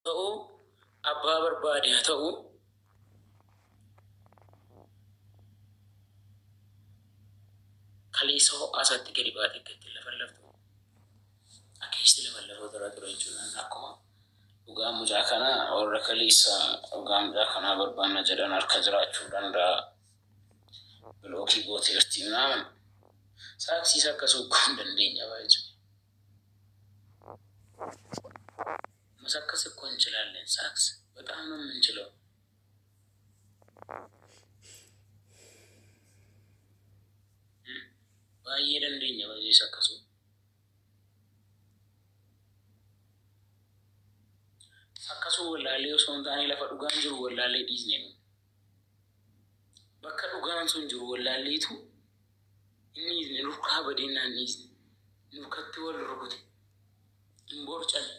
Ta'u abbaa barbaade haa ta'u. Kaleessa ho'aa isaatti gadi baatee akka ittiin lafallaftu akka ishee lafallafuu irra ture jechuudha. Akkuma dhugaa mucaa kanaa warra kaleessa dhugaa mucaa kanaa barbaanna jedhan harka jiraachuu danda'a. Bilookii gooteerti naaman saaksiis akka suuqquu hin dandeenya baay'ee. መሰከስ እኮ እንችላለን። ሳክስ በጣም ነው የምንችለው። Baay'ee dandeenya baay'ee sakkasuu. Sakkasuu wallaallee osoo hin taane lafa dhugaan jiru wallaallee dhiisne nu. Bakka dhugaan sun jiru wallaalleetu inni dhiisne nurkaa badeennaan dhiisne. Nurkatti wal rukute. Hin borcane.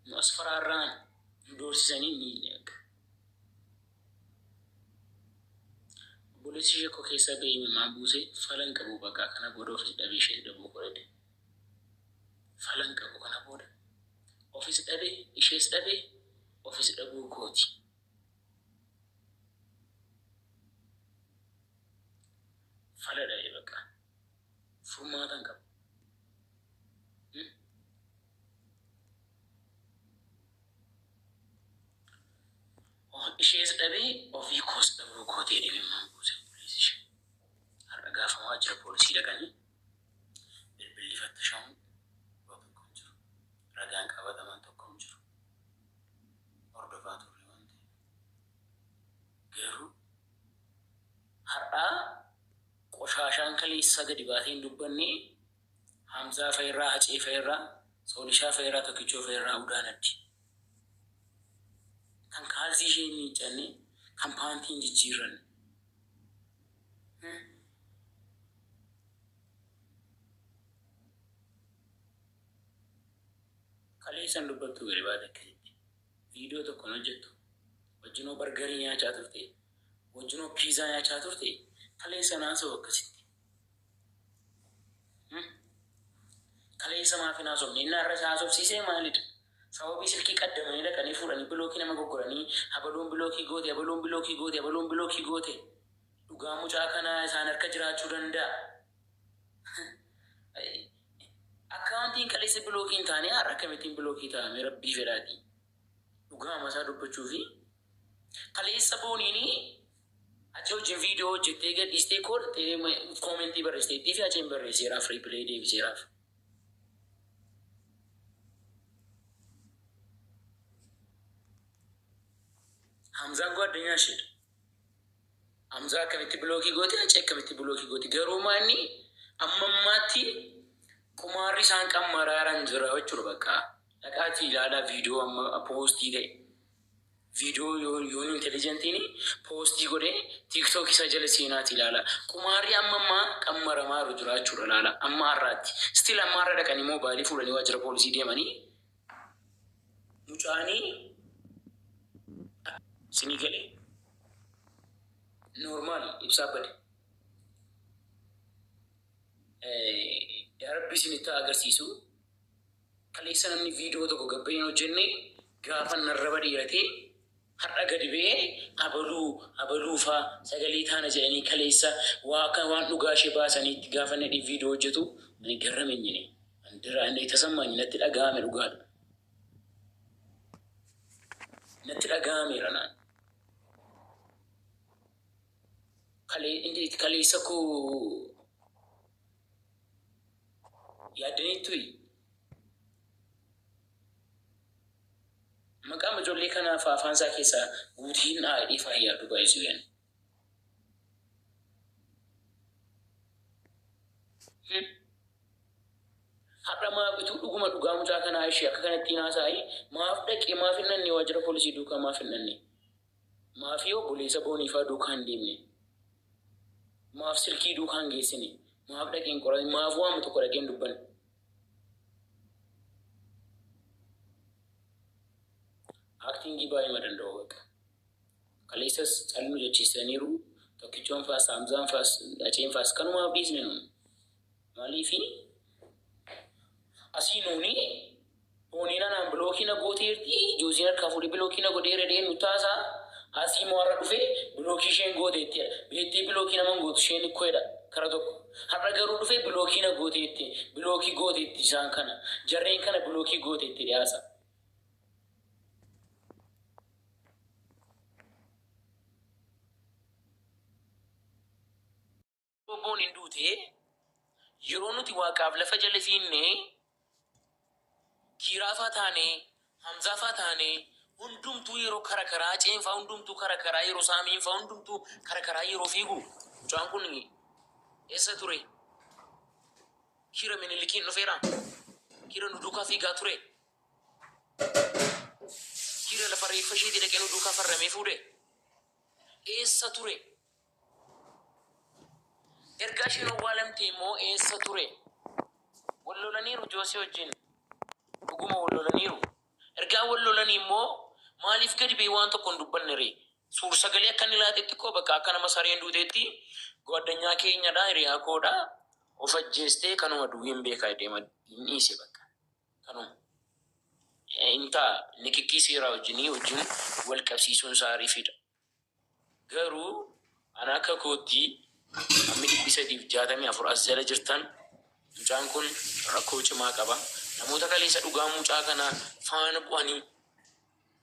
Nu as faraarraan nu doorsisanii hin dhiisne bakka. Obboleessi ishee koo keessaa ba'ee imimmaan buuse falan qabu bakka kana booda ofis dhabee ishee dhabuu godhate. Falan qabu kana booda ofis dhabe ishees dhabe ofis dhabuu kooti. Fala dhabe bakka furmaata hin qabu. Ishees dhabee ofii koos dhabuu kootee imimmaan buuse obboleessi ishee. Har'a gaafa waajjira poolisii dhaqanii bilbilli fattashamu waa tokko hin jiru. Ragaan qabataman tokko hin jiru. Hordofaa turre waan ta'eef. Garuu har'aa qoshaashaan kaleessa gadi baatee hin dubbanne Hamzaa fa'irraa, Hacee fa'irraa, Soolishaa fa'irraa, Tokkichoo fa'irraa udaanaddi. Kan kaalsii ishee hin miiccanne, kan paantii hin jijjiirranne. Kaleessan dubbattu gadi baate akkasitti. Viidiyoo tokko hin hojjettu. Wajjinoo bargarii nyaachaa turte. Wajjinoo piizaa nyaachaa turte. Kaleessan haasa'u akkasitti. Kaleessa maaf hin haasofne? Inni har'a isa haasofsiisee maalidha? Sababii silkii qaddamanii dhaqanii fuudhanii bilookii nama goggoranii habaluun bilookii goote, habaluun bilookii goote, habaluun bilookii goote. Dhugaa mucaa kanaa isaan harka jiraachuu danda'a. Akkaawuntiin kaleessa bilookii hin taane har'a akkamittiin bilookii ta'ame rabbii fedhaati. Dhugaa masaa dubbachuu fi kaleessa booniini achi wajjin viidiyoo hojjettee gadhiistee kooltee koomentii barreessiteettii fi achiin barreesseeraaf riipilee deebiseeraaf. Hamzaan ጓደኛ isheedha. Hamzaa akkamitti bilookii goote, achi akkamitti bilookii goote. Garuu maanni amma ammaatti qumaarri isaan qammaraaran jira jechuudha bakka. Dhaqaatii ilaalaa viidiyoo amma poostii ta'e. Viidiyoo yoon intelligentiin poostii godhee TikTok isa jala seenaati ilaala. Qumaarri amma ammaa qammaramaaru jira jechuudha ilaala. Amma har'aatti. Still amma har'a dhaqanii moobaayilii fuudhanii waajjira poolisii deemanii mucaanii sinii galee normaal ibsaa bade. Yaa Rabbi isinitti haa agarsiisu. Kaleessa namni viidiyoo tokko gabbee hin hojjenne gaafa narraba dheeratee har'a gadi ba'ee abaluu abaluu faa sagalee taana jedhanii kaleessa waa akka waan dhugaa ishee baasaniitti gaafa inni viidiyoo hojjetu ani garramenyine. Ani tasammaanyi natti dhaga'ame dhugaadha. Natti dhaga'ameera naan. Kaleessa koo yaaddaniittuyi. Maqaan ijoollee kanaaf afaan isaa keessaa guutiin haadhii faa yaadu baay'isuu yan. Har'a maaf utuu dhuguma dhugaa mucaa kanaa ishee akka kanatti hin haasa'e maaf dhaqee maaf hin dhanne waajjira poolisii duukaa maaf hin dhanne? Maaf yoo obboleessa booniifaa duukaa hin deemne? Maaf silkii duukaa hin geessine? Maaf dhaqee hin qoranne? Maaf waama tokko dhaqee hin dubbanne? Aktingii baay'ee danda'u bakka. Kaleessas callu jechiisaniiru. Tokkichoon faas, Hamzaan faas, Haceen faas kanumaaf dhiisne nu. Maaliifi Asii nuuni booniin anaan block na gooteerti, Joosiin harkaa fuudhee block na godheera jedhee nu taasaa. Asii immoo har'a dhufee block isheen gooteettidha. Beektee block nama hin gootu isheen ikkoedha kara tokko. Har'a garuu dhufee block na gooteetti, block gooteetti isaan kana. Jarreen kana block gooteetti dhiyaasa. Yeroo Booniin duute, yeroo nuti Waaqaaf lafa jala fiinne, Kiiraafaa taane, Hamzaafaa taane, hundumtuu yeroo kara karaa Haceenfaa hundumtuu kara karaa yeroo Saamiinfaa hundumtuu kara karaa yeroo fiigu, mucaan kun eessa ture? Kiira Minilikiin dhufeera? Kiira nu duukaa fiigaa ture? Kiira lafa reeffa isheetii dhaqee nu duukaa farramee fuudhe? Eessa ture? Erga isheen owwaalamtee immoo eessa ture? Wal lolaniiru Joosee wajjin. Dhuguma wal lolaniiru. Ergaa wal lolanii immoo maaliif gadi ba'ee waan tokko hin dubbanne ree? Suur sagalee akka inni laatetti koo bakka akka nama sareen duuteetti goaddanyaa keenyadha, hiriyaa koodha, of ajjeestee kanuma duwwiin beekaa deema hin dhiise bakka. Kanuma. Hin ta'a nikikkii seeraa wajjinii wajjin wal qabsiisuun isaa ariifidha. Garuu ana akka kootti hammi 364 as jala jirtan mucaan kun rakkoo cimaa qaba. Namoota kaleessa dhugaa mucaa kana faana bu'anii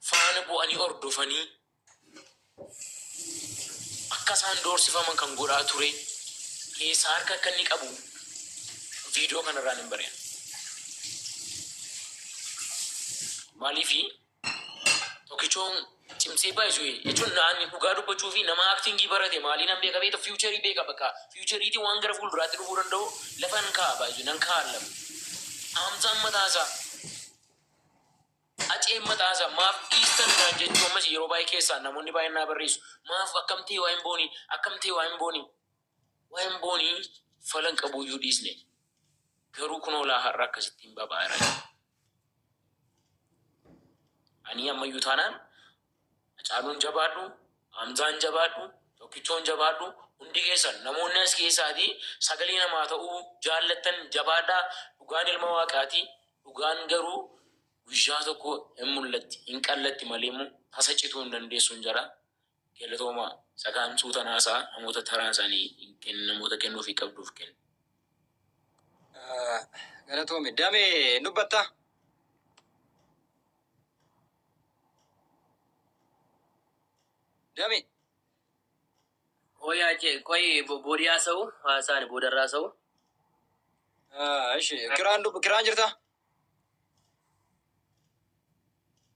faana bu'anii hordofanii akka isaan doorsifaman kan godhaa ture keessaa harka akka inni qabu viidiyoo kanarraan hin bareen. Maaliifi Tokkichoon cimsee baay'isu jechuun ani dhugaa dubbachuu fi nama acting barate maalii nan beeka beekta, future beeka, bakka futureiitiin waan gara fuulduraatti dhufuu danda'u lafa nan kaa'a, baay'isu nan kaa'a lafa. Hamzaan mataasaa, Haceen mataasaa maaf dhiistan naan jechuu ammas yeroo baay'ee keessaa namoonni baay'een naa barreessu. Maaf akkam ta'e waa'een Boonii, akkam ta'e waa'een Boonii? Waa'een Boonii falan qabuyyuu dhiisne. Garuu kunoo laa har'a akkasittiin baba'aa jira. Ani ammayyuu taanaan Hacaaluun jabaadhu, Hamzaan jabaadhu, Tokkichoon jabaadhu, hundi keessan namoonni as keessaatii sagalee namaa ta'uu jaallattan jabaadhaa. Dhugaan ilma Waaqaati. Dhugaan garuu guyyaa tokko hin mul'atti, hin qallatti malee immoo tasa cituu hin dandeessuun jara. Galatoomaa. Sakaan suuta naasaa namoota taraan isaanii namoota kennuufii qabduuf kenni. Galatoomi. Damee dubbattaa? Damee. Qoy Haacee, qoy boodii haasa'u, haasa'ani boodarra haasa'u. Ishi kiraan dub kiraan jirta?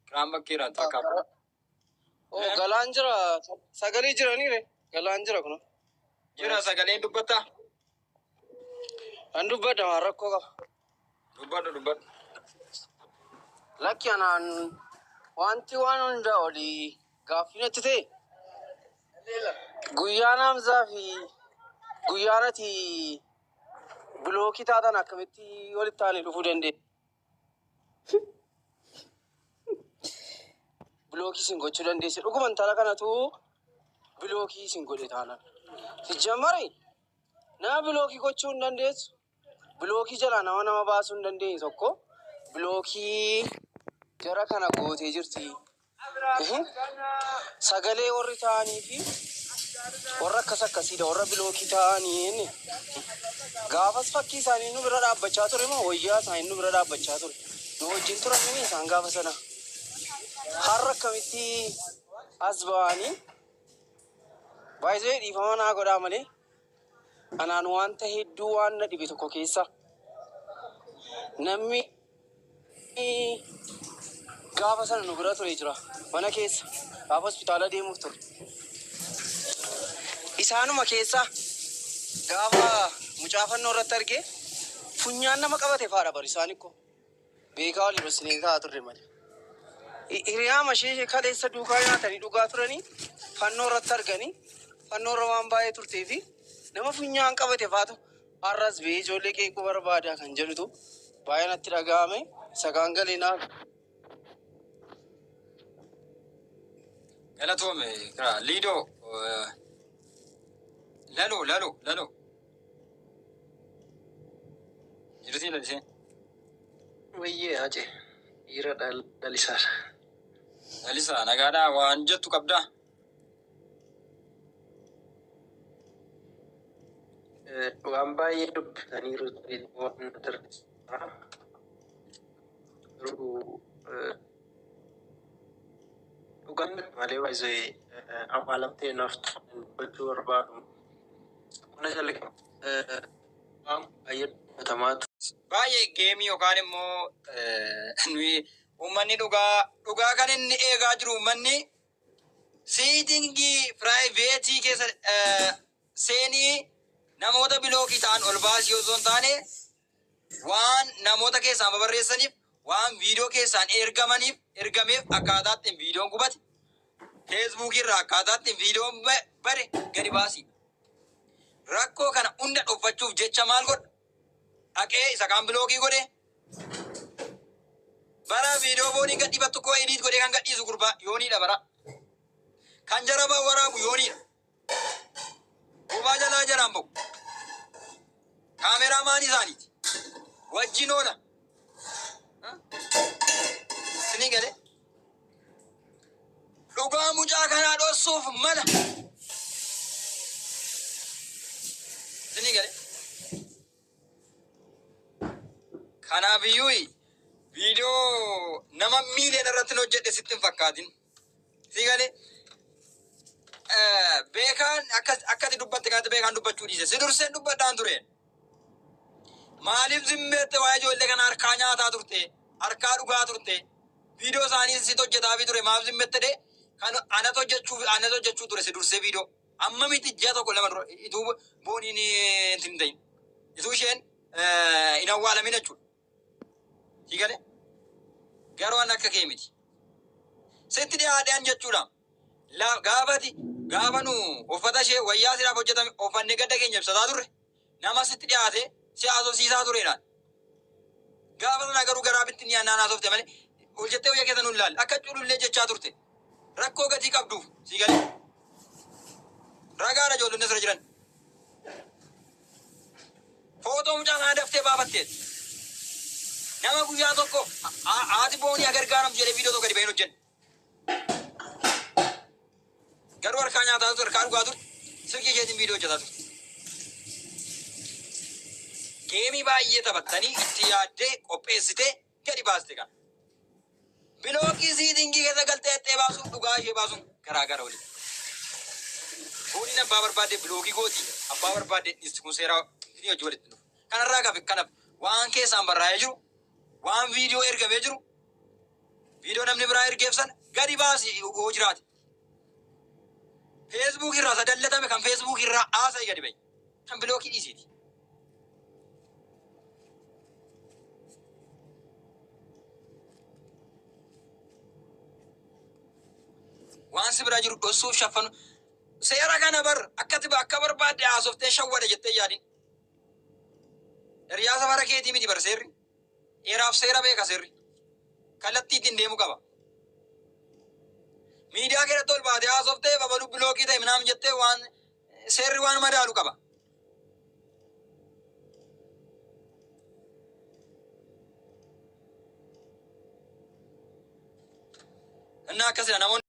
Kiraan bakkeeraan takka. Oh, galaan jira. Sagalee jiranii re. Galaan jira kun. Jira, sagaleen dubbattaa? An dubbadha, waan rakkoo qaba? Dubbadhu, dubbadhu. Lakki, anaan wanti waan hundaa olii gaaffii natti ta'e guyyaan Hamzaa fi guyyaan ati block taatan akkamitti walitti taane dhufuu dandeenya? Block isin gochuu dandeesse. Dhuguma intala kanatu block isin godhe taanaan. Sijjammari nama block gochuu hin dandeessu. Block jalaa nama baasuu hin dandeenye tokko block jara kana gootee jirti. Sagalee warri ta'anii fi warra akkas akkasiidha, warra block ta'anii inni. Gaafas fakkii isaanii nu bira dhaabbachaa ture moo wayyaa isaanii nu bira dhaabbachaa ture? Nu wajjin turan mini isaan gaafa sana. Har'a akkamitti as ba'anii? Baay'ee dhiifama naa godhaa malee anaan wanta hedduu waan na dhibe tokko keessa namni gaafa sana nu bira ture jira mana keessa, gaafa hospitaala deemuuf ture. Isaanuma keessa gaafa mucaa fannoo irratti argee funyaan nama qabate faadha bari isaan ikkoo beekaa waliin dhossinee taa'aa turre malee. Hiriyaama ishee kaleessa duukaa nyaatanii dhugaa turanii fannoo irratti arganii, fannoo irra waan baay'ee turtee fi nama funyaan qabate faatu har'as ba'ee ijoollee qeequu barbaada kan jedhutu baay'ee natti dhaga'ame. Isa kaan galee naaf. Galatoome kira Liidoo, laloo laloo laloo. Jirtii lalisee. Wayyee Hace dhiira lalisaadha. Lalisaa nagaadhaa waan jettu qabdaa? Waan baay'ee dubbataniiru waan darbisaa. Garuu dhugaan malee baay'ee awwaalamtee naaf dubbachuu barbaadu. Mana jalqaba waan baay'ee dubbatamaa Baay'ee geemii yookaan immoo nuyi uummanni dhugaa dhugaa kan inni eegaa jiru uummanni setting private keessa seenii namoota block ta'an ol baasii osoo hin taane, waan namoota keessaan babarreessaniif, waan viidiyoo keessaan ergamaniif ergameef, akkaataa ittiin viidiyoon gubate, Feesbuukii irraa akkaataa ittiin viidiyoon bade gadi baasii. Rakkoo kana hunda dhoffachuuf jecha maal godha? Dhaqee isa kaan block godhe. Bara viidiyoo booniin gadhiifattu koo edit godhee kan gadhiisu gurbaa yooniidha bara. Kan jara waraabu yooniidha. Gurbaa jalaa jaraan ba'u. Cameraman isaaniiti. Wajjin oola. Isinii galee? Dhugaa mucaa kanaa dhossuuf mala. Isinii galee? Kanaafiyyuu viidiyoo nama miiliyoona irratti hin hojjedhe sitti hin fakkaatin. Si galee? Beekaan akkati dubbatte kanatti beekaan dubbachuu dhiise. Si durseen dubbadhaan ture. Maaliif zimmeette? Waa'ee ijoollee kana harkaa nyaataa turte? Harkaa dhugaa turte? Viidiyoo isaanii sitti hojjetaa ture, maaf zimmeette de? Kan anatu hojjechuu ture si dursee viidiyoo. Amma miti, ji'a tokko lama dura ituu booniin hin ta'in. Ituu isheen hin awwaalamin jechuudha. Si galee? Garuu an akka kee miti. Sitti dhiyaadhaan jechuudha. Gaafati gaafa nu uffata ishee wayyaa siidhaaf hojjetame uffannee gadda keenya ibsataa turre, nama sitti dhiyaate si haasofsiisaa tureedhaan. Gaafa sana garuu garaa bitti ni annaan haasofte malee ol jettee wayyaa keessa nu ilaalle akka culullee jechaa turte. Rakkoo gatii qabduuf, si galee. Ragaadha ijoollonni asirra jiran. Footoo mucaa kana daftee baafatteet. Nama guyyaa tokko haati boonii agargaaramtu jedhee viidiyoo tokko gadi baheen hojjenne. Garuu harkaa nyaataa turte, harkaa dhugaa turte, silkii isheetiin viidiyoo hojjetaa turte. Geemii baay'ee taphattanii itti yaaddee qopheessitee gadi baaste kana. Block setting keessa galtee haxxee baasuun, dhugaa ishee baasuun garaa gara walitti. Booniin abbaa barbaadde block gooti, abbaa barbaadde dhiisti, kun seeraa inni hojii walitti dhufu. Kanarraa kafe kanaaf waan keessaan barraa'ee jiru, waan viidiyoo ergamee jiru, viidiyoo namni biraa ergeef sana gadi baasi yoo jiraate. Feesbuuk irraa isa dallatame kan Feesbuuk irraa haasa'e gadi bahi. Kan block dhiisiiti. Waan si bira jiru dhossuuf shaffanu. Seera kana bar akkati akka barbaadde haasoftee shawwada jettee yaadin. Hiriyaa safara keetii miti bar seerri. Heeraaf seera beeka seerri. Kallattii ittiin deemu qaba. Miidiyaa keessatti ol baatee haasoftee babaluu block ta'e minaam jettee waan seerri waan madaalu qaba. Innaa akkasidha namoonni.